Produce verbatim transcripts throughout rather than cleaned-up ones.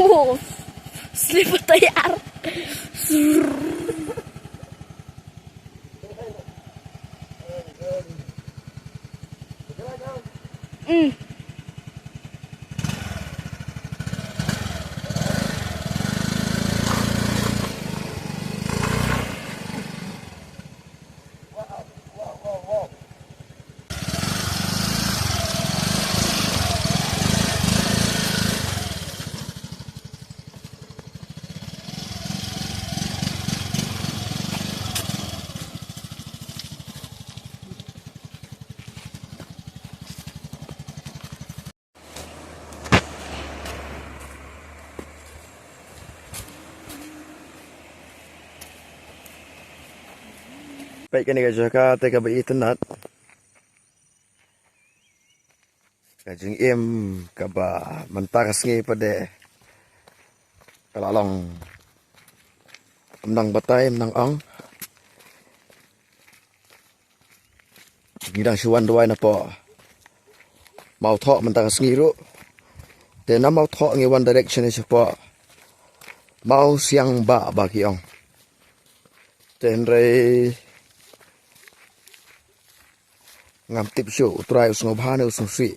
Wow. Slip tayar. Mm. Peit kane ka jaka te kaba itynnat. Ka jingim kaba mynta ka sngi pat de ka la long, ym nang batai, ym nang ong. Ngi dang shu wan duwai na poh Mawthoh mynta ka sngi ruh. Te na Mawthoh ngi wan direct shane shapoh Mawsiang ba, ba ki ong. Te hynrei ngam tip shuh, U Trai u sngewbha ne u sngewsih.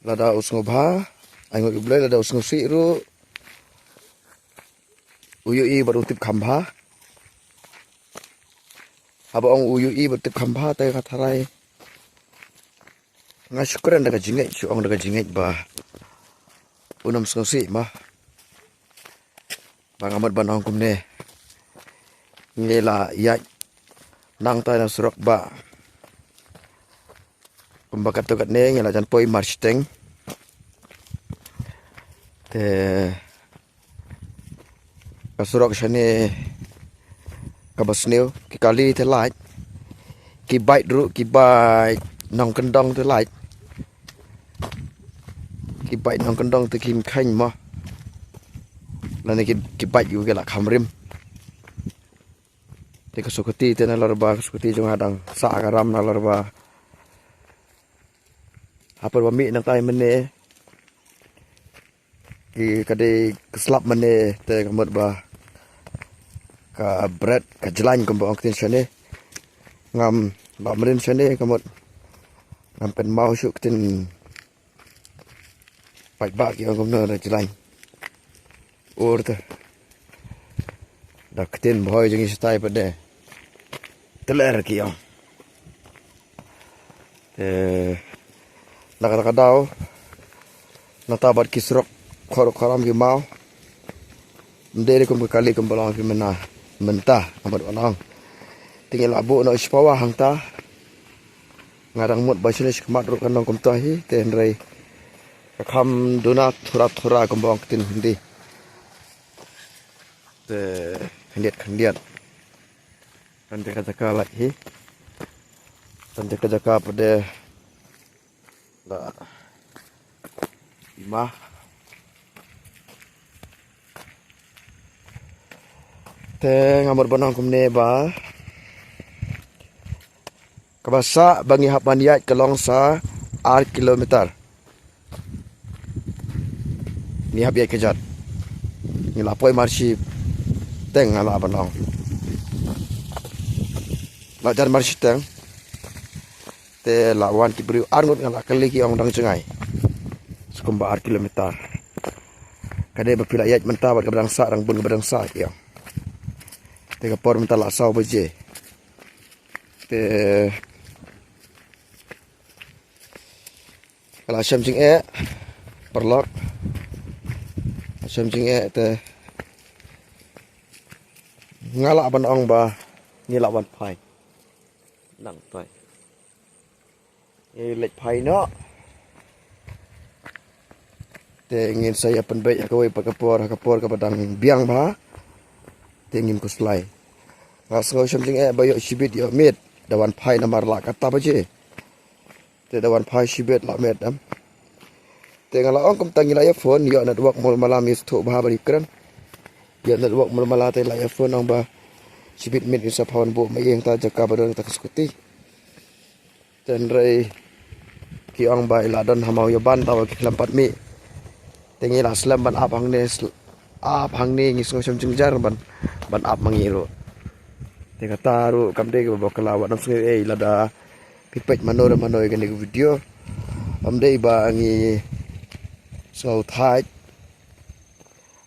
Lada u sngewbha, ai ngut U Blei, lada u sngewsih ruh, u ïohi bad u tip kham bha. Haba ong u ïohi bad u tip kham bha te ka tharai nga shu kren da ka jingngeit, shu ong da ka jingngeit ba un ym sngewsih ma. Ba nga mut ban ong kumne, ngi la ïaid nangta na surok ba, kumba katto katne ngi la jan poi marshiteng. Te ka surok shane kaba sniew, ki kali te lait, ki bike ruh, ki bike nongkyndong te lait. Ki bike nongkyndong te kim kheiñ mo. Lane ki, ki bike ïoh ki la kham rim. Te ka scooty te nalor ba, ka scooty jong nga dang sah ka ram nalor ba. Hapoh ba mih nangtai mynne, ki ka dei ka slap mynne te ka mut ba ka bret, ka jlaiñ kumba ong ktien shane. Ngam lah mynnin shane ka mut. Ngam pynmaw shuh ktien paidbah ki ong kumno da jlaiñ. Ur te da ktien Bhoi jong ngi shatai pat de tler ki ong. Te na kata ka daw nangta bad ki surok khor khoram ki maw. Ym dei kum ka kali kumba long ki mynta, mynta ka mut ban ong. Te ngi la buh noh shipawa hangta. Nga dang mut ba shane shakhmat ruh kan long kumta hi, te hynrei ka kham duna thura thura kumba ong ktien Hindi. Te khyndiat khyndiat. Tang te ka jaka lait hi. Tang te ka jaka pat de la ima. Te nga mut ban ong kumne ba kaba sah ba ngi hap ban ïaid ka long sa ar kilometer. Ngi hap ïaid kjat. Ngi la poi marshiteng nga la ban ong. La jan marshiteng. Te la wan ki briew ar ngut nga la kylli ki ong dang jngai. Skumba ar kilometer. Ka dei ba phi la ïaid mynta bad kaba dang sah, dang bun kaba dang sah ki ong. Te ka por mynta la saw baje. Te ka la shem jingeh, paralok. La shem jingeh te nga lah ban ong ba ngi lah ban phai. Nang phai. Ngi leit phai noh. Te ngin sa ïa pynbeit ha kawei pat ka por, ha ka por kaba dang biang bha. Te ngin khuslai. Nga sngew shem jingeh ba ïoh shibit ïoh miet. Da wan phai namar la kata baje. Te da wan phai shibit la miet em. Te nga la ong kumta ngi la ïa phone, ïoh network mul mala, mi sngewthuh bha ban ïa kren. Ïoh network mul mala te la ïa phone ong ba shibit miet ngin sa phai wan buh ma ïing ta jaka ba don ta ka skuti. Te hynrei ki ong ba i la don ha Mawïaban, ta ba ki khlem pat mih. Te ngi la slem ban ap hangne, sl-, ap hangne, ngi sngew shem jynjar ban, ban ap ma ngi ruh. Te kata ruh kam dei kaba bakla, wat nym sngew ei lada phi peit mano re mano ïa kane ka video. Ym dei ba ngi sngew thait,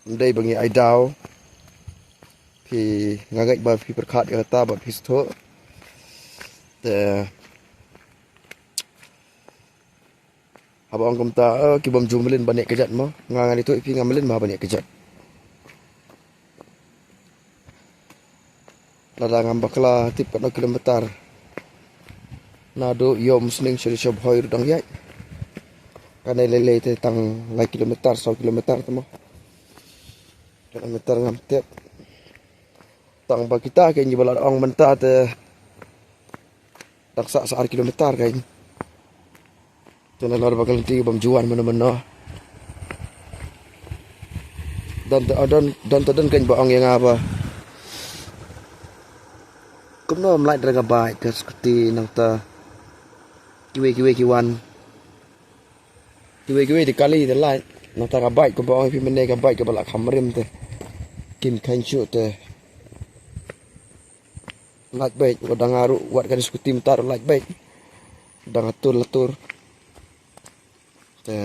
ym dei ba ngi ai daw. Phi, nga ngeit ba phi pyrkhat ïa kata bad phi sngewthuh. Te haba ong kumta, eh, ki bym ju mlien ban ïa kjat mo. Nga, nga ïathuh ïa phi, nga mlien bha ban ïa kjat. Lada ngam bakla tip katno kilometer. Naduh Umsning sha Bhoi ruh dang ïaid. Kane lei lei te tang lai kilometer, saw kilometer te mo. Kilometer ngam tip. Tang ba kita kein ba la ong mynta te dang sah sa ar kilometer kein. Te nalor ba ka lynti bym ju wan mano mano. Don te don, don te don kein ba ong ïa nga ba kumno ym lait da ka bike, ka skuti nangta. Kiwei kiwei ki wan. Kiwei kiwei te kali te lait. Nangta ka bike kumba ong ïa phi mynne, ka bike kaba la kham rim te kim kheiñ shuh te lait beit, wat dang nga ruh, wat ka skuti mynta ruh lait beit. Dang atur la tur. Te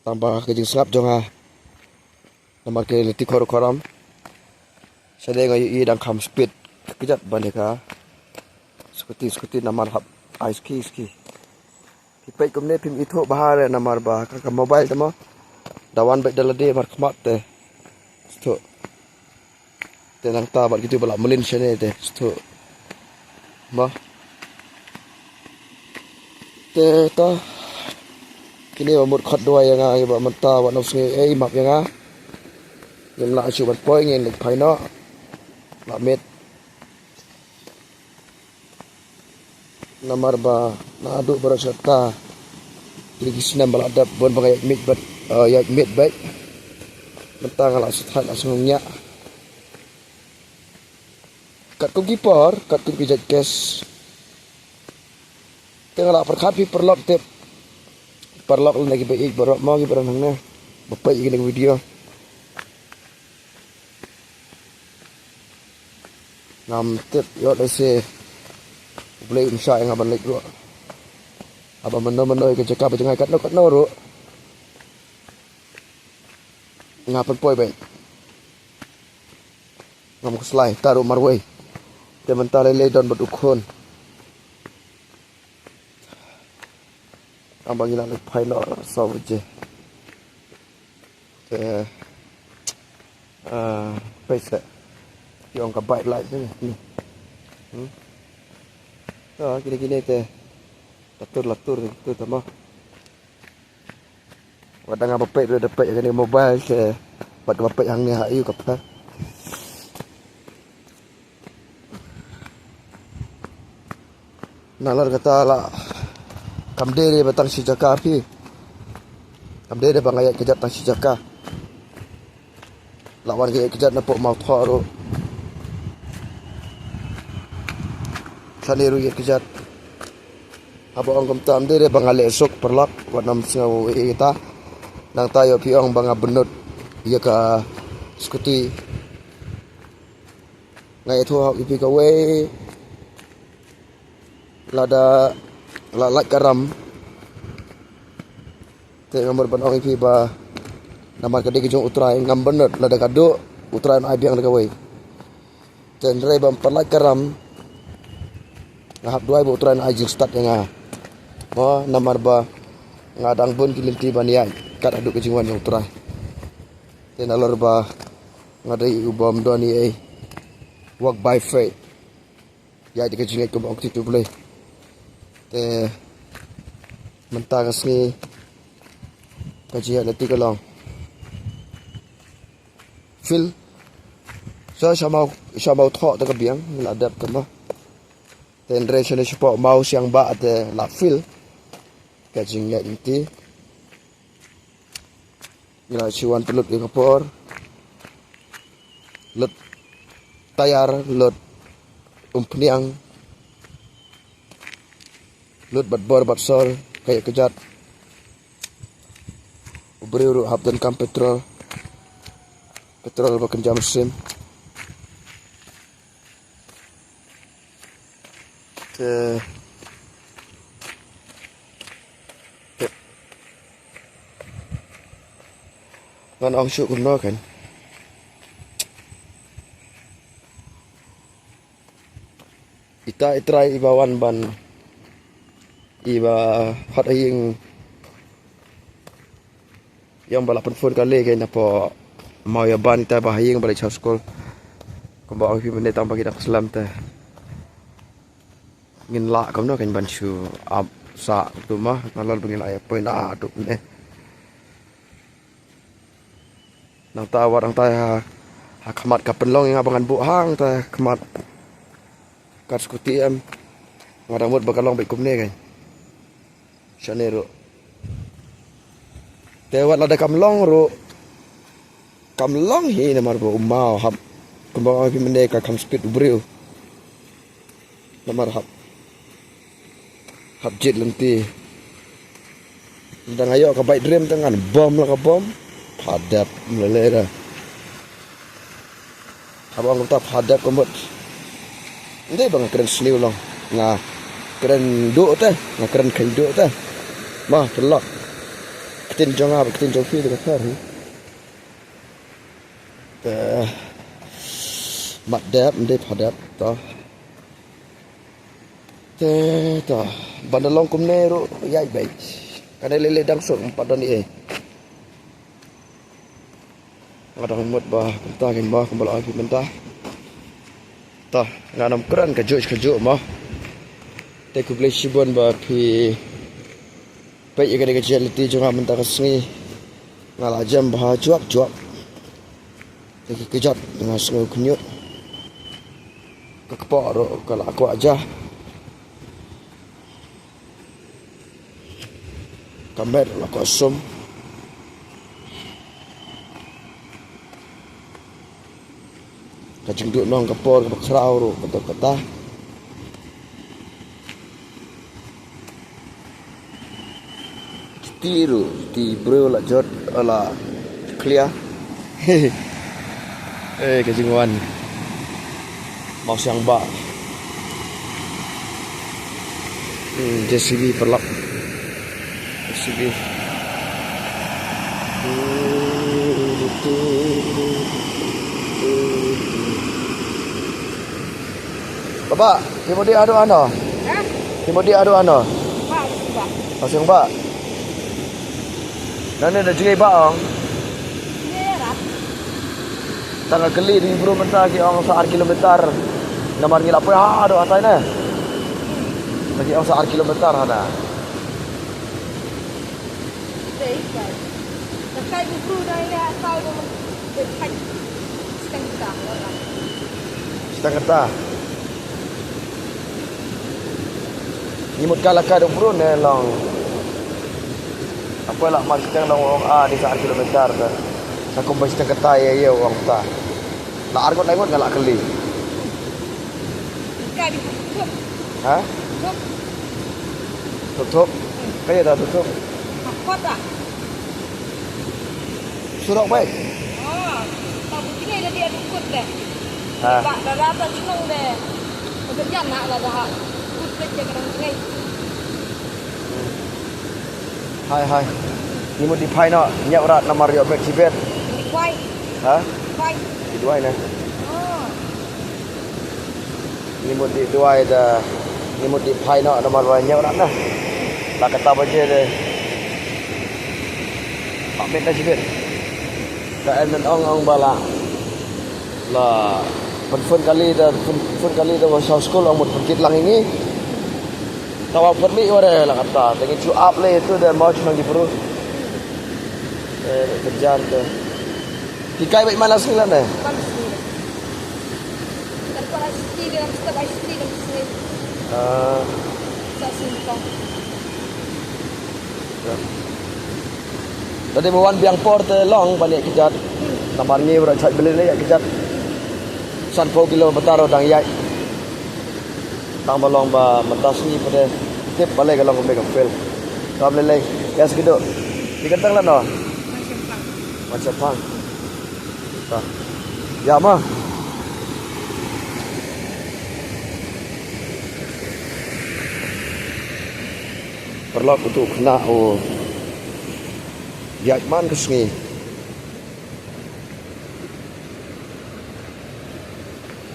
tang ba ka jingsngap jong nga namar ki lynti khor khoram. Shadei nga ïohi dang kham speed kjat ban ïa ka skuti, skuti namar hap ai ski, ski. Phi peit kumne phim ithuh bha re namar ba ka, ka mobile te mo. Da wan beit da lade markhmat te sngewthuh. Te nangta bad kito ba la mlien shane te sngewthuh. Mo. Te ta kine ba mut khot duwai ïa nga, ïa ba mynta wat nym sngew ei, map ïa nga. Ngim lah shuh ban poi, ngin leit phai noh. La miet. Namar ba naduh baroh shata, ïa ki snem ba la dep bun ba nga ïaid miet bad, eh, ïaid miet bad mynta nga la shu thait, la shu ngiah. Katkum ki por, katkum ki jait kes. Te nga la pyrkhat phi paralok tip. Paralok lane kiba ïeit baroh mo, kiba don hangne ba peit ïa kane ka video. Ngam tip ïoh lehse U Blei un shah ïa nga ban leit ruh. Haba mano mano ïa ka jaka ba jngai katno katno ruh nga pynpoi beit. Ngam khuslai, ta ruh marwei. Te mynta lei lei don bad u khun. Tang ba ngi la leit phai noh saw baje. Te, ah, peit se. Ki ong ka bike light te ni. Hmm. To, kine kine te. La tur la tur te mo. Wat dang nga ba peit ruh da peit kane mobile te. Bad ba peit hangne ha ïu ka pha. Nalor kata la kam dei re ba tang shi jaka phi. Kam dei re ba nga ïaid kjat tang shi jaka. La wan ka ïaid kjat na poh Mawthoh ruh. Shane ruh ïaid kjat. Haba ong kumta ym dei re ba nga leh suk paralok, wat nym sngew ei ei ta. Nangta ïoh phi ong ba nga bynnud ïa ka skuti. Nga ïathuh hok ïa phi kawei. Lada la lait ka ram te nga mut ban ong ïa phi ba namar ka dei ka jong U Trai, ngam bynnud, lada ka duh U Trai un ai biang da kawei. Te hynrei ba ym pat lait ka ram nga hap duwai ba U Trai un ai jingstad ïa nga. Mo, namar ba nga dang bun ki lynti ban ïaid kat haduh ka jingwan jong U Trai. Te nalor ba nga dei u bym don ei ei, walk by faith. Ïaid da ka jingngeit kumba ong ka ktien U Blei. Te mynta ka sngi Ka jingïaid lynti ka long field. So sha Maw, sha Mawthoh te ka biang, la dep te mo. Te hynrei shane shapoh Mawsiangbah te la field. Ka jingïaid lynti. Ngi la shu wan pynlut ïa ka por. Lut tayar, lut umphniang. Lut bad bor bad sor, ka ïa kjat. U briew ruh hap donkam petrol. Petrol ba kynja mynsiem. Te, te. Ngan ong shuh kumno kan. Ita i trai iba wan ban, iba hot ha ïing. Ïa ba la pynphone kali kein napoh Mawïaban, ita ba ha ïing ba la ïa sha skul. Kumba ong phi mynne tang ba ki dang slem te. Ngin lah kumno kein ban shu ap sah tu mo, nalor ba ngin lah ïa poi na tu ne. Nangta wat nangta ha, ha khmat ka pynlong ïa nga ba ngan buh hangta ha khmat. Ka skuti em. Nga dang mut ba ka long beit kumne kein. Shane ruh. Te wat lada kam long ruh. Kam long hi namar ba u maw hap. Kumba ong phi mynne ka kham speed u briew. Namar hap. Hap jied lynti. Dang ïoh ka bike rim te ngan bom la ka bom. Phadep mlele da. Haba ong kumta phadep ka mut. Ndei ba nga kren sniew long. Nga kren duh te, nga kren kheiñ duh te. Ma, pynlok. Ktien jong nga, ktien jong phi te ka pher hi. Te mat dep, ndei phadep to. Te to, ban da long kumne ruh ïaid beit. Kane lele dang suk empat dan eh. Nga dang mut ba kumta kein ba kumba la ong phi mynta. To, ngan ym kren kajuh kajuh mo. Te khublei shibun ba phi peit ïa kane ka jingïaid lynti jong nga mynta ka sngi. Nga la jem bha juak juak. Te ki kjat nga sngew khynñiuh. Ka kpoh ruh ka la kwah ja. Ka met la kwah sum. Ka jingduh nong ka por kaba khraw ruh ka dok kata. Kiti ruh, kiti briew la jot, la clear. Eh, ka jingwan. Mawsiangbah. Hmm, J C B pynlap. J C B. Baba, phi mut dih haduh ano? Ha? Phi mut dih haduh ano? Ba, ba. Mawsiangbah. Nangne da jngai ba ong. Jngai rat. Tang ka kylli da ki bru mynta ki ong sa ar kilometer. Namar ngi la poi haduh hatai ne. Ki ong sa ar kilometer hana. Dei kai. Da kai ki bru da ïa tai ba. Dei kai. Siteng kita. Siteng kita. Ngi mut ka la ka dong brun ne long. Apa la man siteng long ong a di sa kilometer te. Sa kumba siteng kata ïa ïa ong ta. La arngut la ngut nga la kylli. Ka di thup. Ha? Thup. Thup thup. Ka ïa ta thup thup. Apa ta? Surok bai. Oh, ta bu kine da dia dukut deh. Ha. Ba da da ta chnong deh. Ba ka jan na la da ha. Kut deh ja ka dang kine. Hai hai. Ni mut di phai noh, ñiap rat namar ïoh bek chibet. Di phai. Ha? Phai. Di duwai ne. Oh. Ni mut di duwai da, ni mut di phai noh namar ba ñiap rat na. La kata baje de. Pak met na chibet. Ka en nan ong ong ba la. La pynphone kali da, pynphone kali da wa shaw skul ong mut pynkit lang ïa ngi. Ka wa pynmih wa re la kata. Te ngi ju ap le tu da moj nang di pru. Eh, kerja tu. Ki kai bad mana sini lah ne? Kan sini. Kan kau ice tea dia, mesti ice tea dia sini. Ah. Sa sini kau. Ya. Tadi ba wan biang por te long ban ïa kjat. Namar ngi ba ïa kjat beli ne ïa kjat. Sanphew kilometer dang ïaid. Tang ba long ba mynta sngi pat te tip balei ka long kumne ka fail. Kam lei lei. Ïa sa kito. Phi kyrteng lano? Mashempang. Mashempang. Ta. Ïa ma. Paralok, utu u khynnah u ïaid man ka sngi.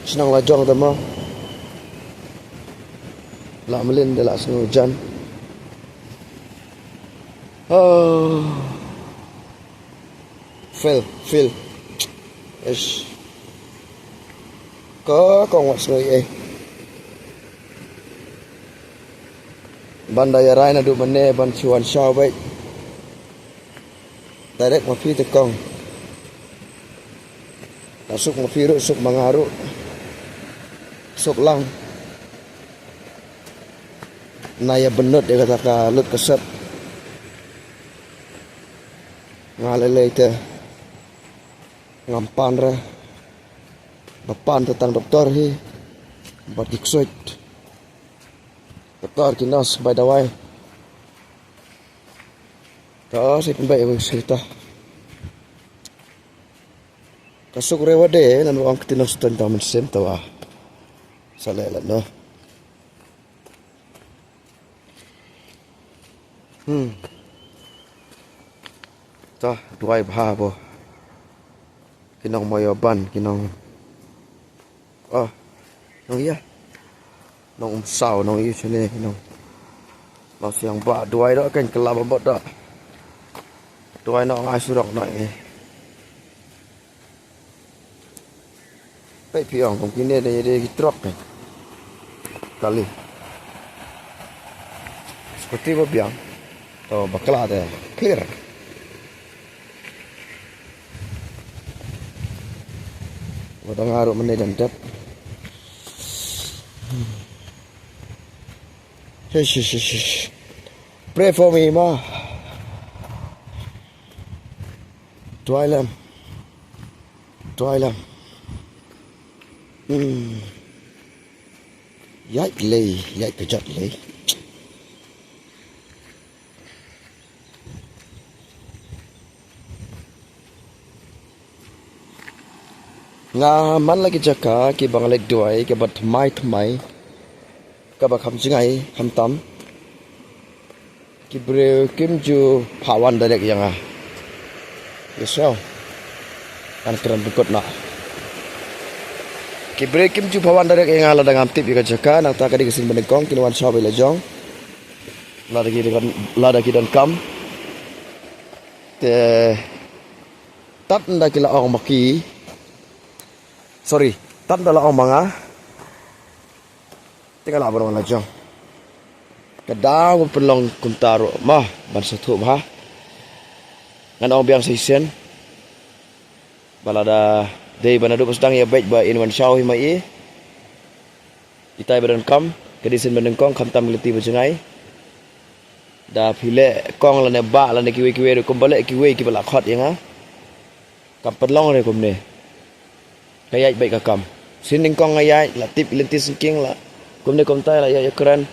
Shnong la jong te mo. La mlien de la sngew jan. Oh. Fail, fail. Ish. Ka kong wat sngew eh. Ban da ïa rai naduh mynne ban shu wan shaw beit. Direct ma phi te kong. La suk ma phi ruh, suk ma nga ruh. Suk lang. Na ïa bynnud ïa kata ka lut ka set. Nga lei lei te. Ngam pan re. Ba pan te tang doktor hi. Bad ki ksuid. Doktor ki nurse bai dawai. Ta sa pynbeit ïa u sita. Ka suk re wa de, nan wa ong kti nurse ton ta mynsiem ta wa. Sa leh leh no. Hmm. Ta, duwai bha bo. Ki nong Moyoban, ki nong. Oh, nong ïa. Nong Umsaw, nong ïa shane, ki nong. Nong siang ba, duwai doh kan kelab bot doh. Duwai nong ai surok nong ïa. Peit phi ong kum kine de de ki truck ne. Kali. Scooty ba biang. To bakla de clear. Ba dang aru mene dan dep. Shish, shish, shish, shish. Pray for me, ma. Duwai lem. Duwai lem. Hmm. Ïaid lei, ïaid kjat lei. Nga man la ki jaka kiba nga leit duwai kiba thymmai thymmai. Kaba kham jngai khamtam. Ki briew kim ju phah wan direct ïa nga. Ïa sngewbha. Kan kren bykut na. Ki briew kim ju phah wan direct ïa nga lada ngam tip ïa ka jaka, nangta ka dei ka sien ba nyngkong kin wan shaw beit la jong. Lada ki don, lada ki donkam. Te tad ynda ki la ong ma ki. Sorry, tad ynda la ong ma nga. Te nga lah ban wan la jong. Ka daw ban pynlong kumta ruh ma ban sngewthuh bha. Ngan ong biang shisien. Ba lada dei ba naduh ba sdang ïa beit ba in wan shaw hi ma i. Itai ba donkam ka dei sien ba nyngkong khamtam ki lynti ba jngai. Da phi leh kong lane bah lane kiwei kiwei ruh kumba leh kiwei kiba la khot ïa nga. Kam pynlong re kumne. Ka ïaid beit ka kam. Sien nyngkong nga ïaid la tip lynti syngking la. Kumne kumtai la ïaid ïa kren.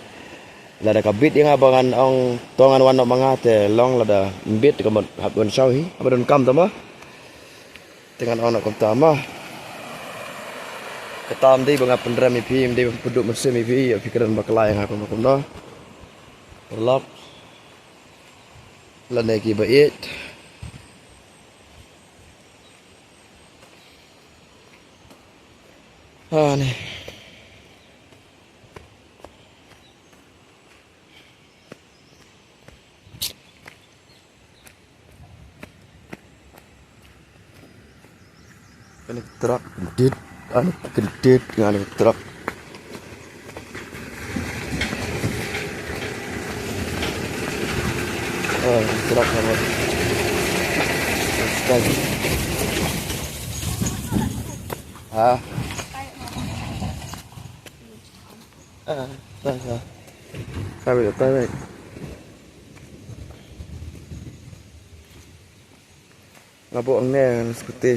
Lada ka bit ïa nga ba ngan ong to ngan wan noh ma nga te long lada mbit ka mut hap wan shaw hi. Hap donkam ta ma. Te ngan ong noh kumta ma. Kata ym dei ba nga pynrem ïa phi, ym dei ba pynduh mynsiem ïa phi, ïa phi kren bakla ïa nga kumno kumno. Paralok. Lane kiba ïeit. Ani. Kane ka truck kyndit, ani kyndit, kane ka truck. Ah, truck namar. Ha? Ah, ta, ta. Sabi ta, ta. Nga buh hangne ngan skuti.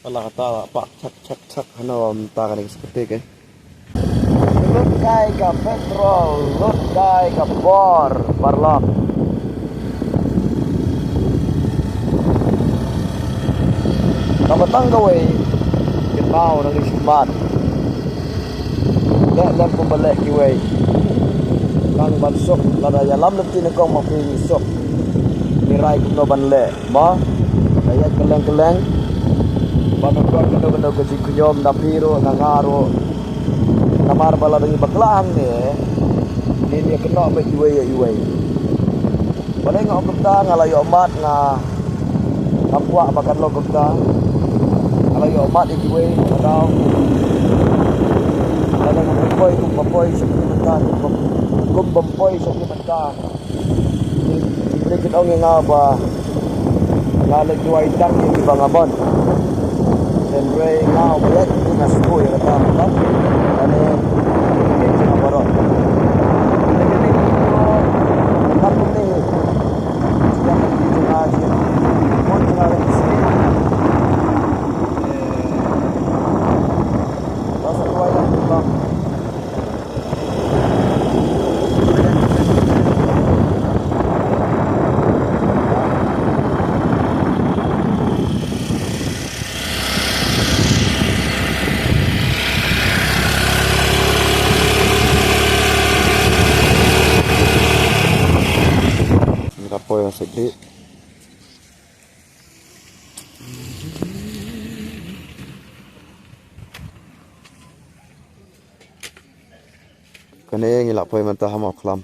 Ala kata pak chak chak chak hano am ta ka ding seperti ke. Lut kai ka petrol, lut kai ka bor, paralok. Ka batang kawei, kitau na li shimat. Leh lem kumba leh kiwei. Tang ban suk, lada ïalam lynti nyngkong ma phi ngi suk. Ngi rai kumno ban leh. Mo, da ïaid kylleng kylleng. Ban ym don kano kano ka jingkhñium na phi ruh, na nga ruh. Namar ba lada ngi bakla hangne, ngin ïa kynnoh beit iwei ïa iwei. Balei nga ong kumta, nga la ïoh mad, nga, ngam kwah ba kan long kumta. Nga la ïoh mad ïa kiwei, nga daw. Lada ngam poi kum ba poi sha kine mynta, kum ba, kum bym poi sha kine mynta. Ki briew kin ong ïa nga ba nga leit duwai tang ïa kiba nga mon. Hynrei nga ba ïaid, nga sngewthuh ïa kata, kata. Lane ki briew kin ong baroh. Lane ki briew kin ong baroh. Nga putih. Sdang ki jong nga, ki mon jong nga, ki sngewthuh. Eh. Ba sa duwai tang ïa kiba Ngi la poi ha Sydney. Kane ngi la poi mynta ha Mawkhlam.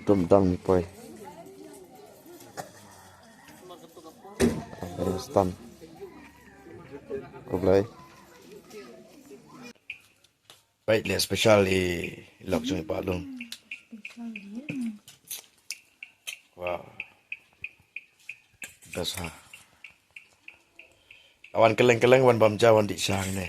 Dum dang ngi poi. Stan. Khublei. Peit leh special i lok jong i Bah Lung. Wow. Best ha. Wan kylleng kylleng wan bam ja wan dih sha hangne.